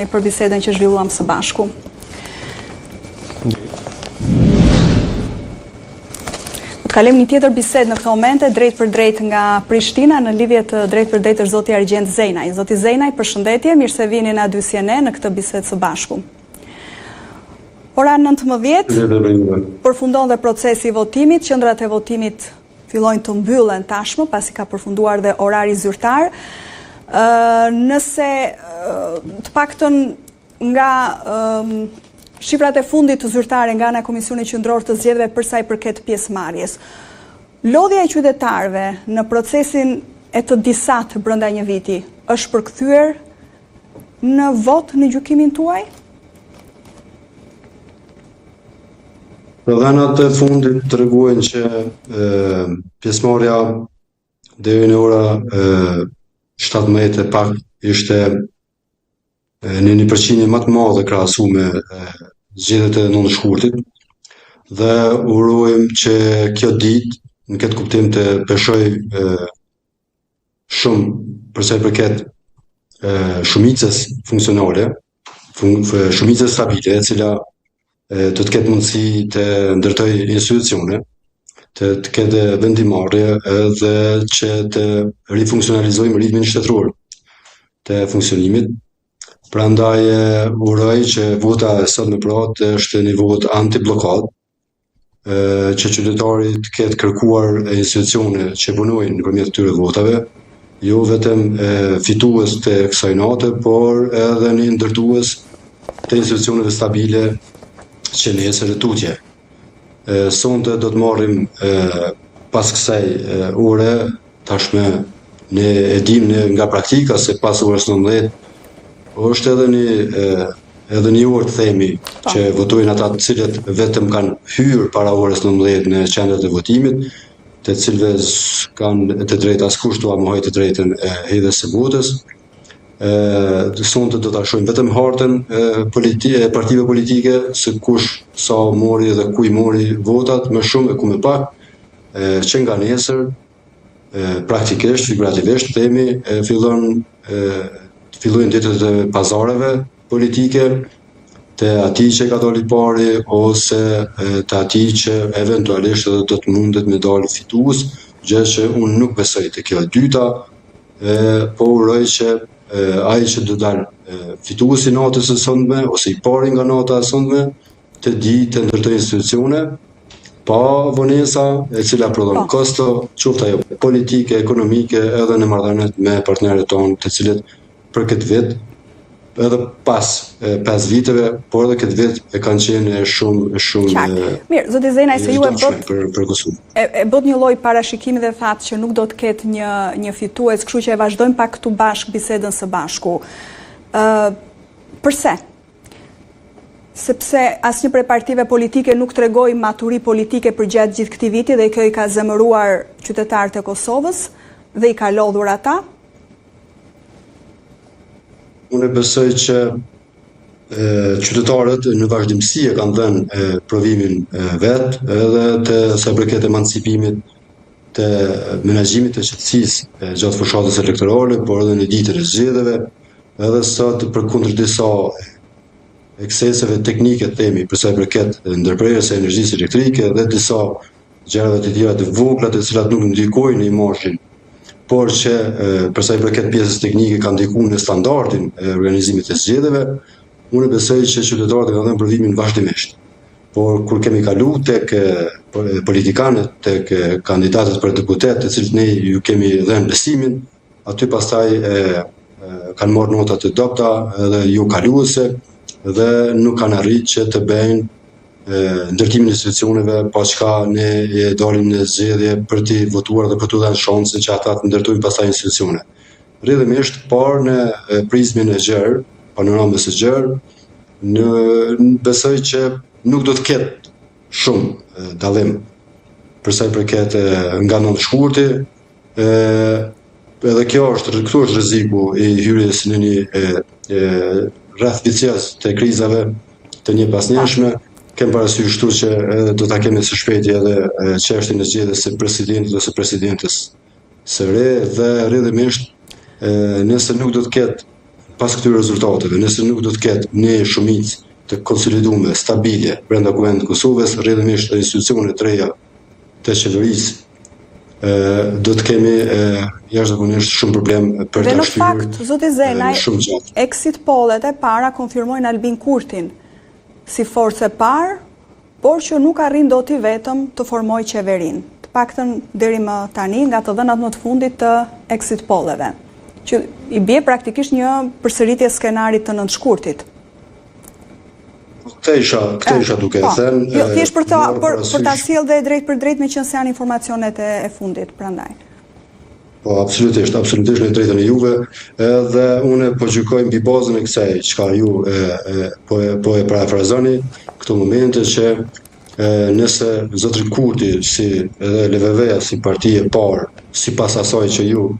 Për bisedën që zhvilluam së bashku. Do të kalojmë një tjetër bisedë në këto momente drejtpërdrejt nga Prishtina në lidhje të drejtpërdrejtë është zoti Argjent Zeynaj. Zoti Zeynaj, përshëndetje, mirë se vini në A2 CNN në këtë bisedë së bashku. Ora 19 përfundon dhe procesi i votimit, qendrat e votimit fillojnë të mbyllen tashmë, pasi ka përfunduar dhe orari zyrtar. Nëse të paktën nga shifrat e fundit të zyrtare nga ana e Komisionit Qendror të Zgjedhjeve për sa i përket pjesëmarrjes. Lodhja e qytetarëve në procesin e të disatë brenda një viti është përkthyer në votë në gjykimin tuaj? Të dhënat e fundit tregojnë që pjesëmarrja deri në ora 17 e pak ishte në një përqindje më të madhe krahasu me zgjedhjet e 9 shkurtit dhe urojmë që kjo ditë në këtë kuptim të peshojë shumë për sa i përket shumicës funksionale, shumicës stabile, e cila do të ketë mundësi të ndërtojë institucione, të, të ketë vendimmarrje edhe që të rifunksionalizojmë ritmin shtetëror të funksionimit. Prandaj uroj që vota e sotme pra të është një votë anti-bllokadë, që qytetari të ketë kërkuar institucione që punojnë nëpërmjet këtyre votave, jo vetëm fitues të kësaj nate, por edhe një ndërtues të institucioneve stabile që nesër e tutje. Sonte do të marrim pas kësaj ore, tashmë ne e dimë nga praktika se pas orës 19 është edhe një edhe një orë të themi po. që votojnë ata të cilët vetëm kanë hyrë para orës 19 në qendrat e votimit, të cilëve s'kanë të drejtë askush t'ua mohojë të drejtën e hedhjes së votës. Ë sonte do ta shohim vetëm hartën e politi e partive politike se kush sa mori dhe ku i mori votat, më shumë e ku më pak, e, që nga nesër praktikisht, figurativisht, themi, e, fillon e, fillojnë ditët e pazareve politike të atij që ka dalë i pari ose të atij që eventualisht edhe do të mundet me dalë fitues, gjë që unë nuk besoj te kjo e dyta, e, po uroj që e, ai që do dalë fitues i natës së sontme ose i pari nga nata e sontme, të di të ndërtojë institucione pa vonesa, e cila prodhon po. kosto, qoftë ajo politike, ekonomike, edhe në marrëdhëniet me partnerët tonë, të cilët për këtë vit, edhe pas 5 viteve, por edhe këtë vit e kanë qenë shumë shumë Qartë. Mirë, zoti Zenaj, se ju e bëtë për për Kosovën. E, e bëtë një lloj parashikimi dhe thatë që nuk do të ketë një një fitues, kështu që e vazhdojmë pak këtu bashkë bisedën së bashku. Ë përse? Sepse asnjë prej partive politike nuk tregoi maturi politike përgjatë gjithë këtij viti dhe kjo i ka zemëruar qytetarët e Kosovës dhe i ka lodhur ata. Unë besoj që qytetarët në vazhdimësi e kanë dhënë provimin vet edhe të sa i përket emancipimit të menaxhimit të qetësisë gjatë fushatës elektorale, por edhe në ditën e zgjedhjeve, edhe sot përkundër disa ekseseve teknike themi për sa i përket ndërprerjes së energjisë elektrike dhe disa gjërave të tjera të vogla të cilat nuk ndikojnë në imazhin, por që për sa i përket pjesës teknike kanë ndikuar në standardin e organizimit të zgjedhjeve, unë besoj që qytetarët e kanë dhënë provimin vazhdimisht. Por kur kemi kalu tek politikanët, tek kandidatët për deputet, të cilët ne ju kemi dhënë besimin, aty pastaj e, kanë marrë nota të dobta edhe jo kaluese dhe nuk kanë arrit që të bëjnë ndërtimin e institucioneve pa çka ne e dalim në zgjedhje për t'i votuar dhe për t'u dhënë shansin që ata të ndërtojnë pastaj institucione. Rrjedhimisht, parë në prizmin e gjerë, panoramës së gjerë, në besoj që nuk do të ketë shumë dallim për sa i përket nga 9 shkurti, ë edhe kjo është këtu është rreziku i hyrjes në një e, e, rreth vicioz të krizave të njëpasnjëshme. Kem parasysh këtu që edhe do ta kemi së shpejti edhe çështjen e zgjedhjes së presidentit ose presidentes së re dhe rrjedhimisht nëse nuk do të ketë. pas këtyre rezultateve, nëse nuk do të ketë një shumicë të konsolidume, stabile brenda Kuvendit të Kosovës, rrjedhimisht edhe institucione të reja të qeverisë, do të kemi jashtëzakonisht shumë problem për të shtyrë. Dhe në fakt, zoti Zenaj, exit pollet e para konfirmojnë Albin Kurtin si forcë e parë, por që nuk arrin dot i vetëm të formojë qeverinë, të paktën deri më tani nga të dhënat më të fundit të exit polleve, që i bie praktikisht një përsëritje skenarit të 9 shkurtit. Këtë isha, këtë isha duke e po, thënë. Jo, thjesht për ta për, për ta sjellë dhe drejtpërdrejt meqenëse janë informacionet e, e fundit, prandaj. Po, absolutisht, absolutisht në drejtën e juve, edhe unë po gjykoj mbi bazën e kësaj çka ju e, e, po e, po e parafrazoni këto momente që e, nëse zotri Kurti si edhe LVV-ja si parti e parë, sipas asaj që ju.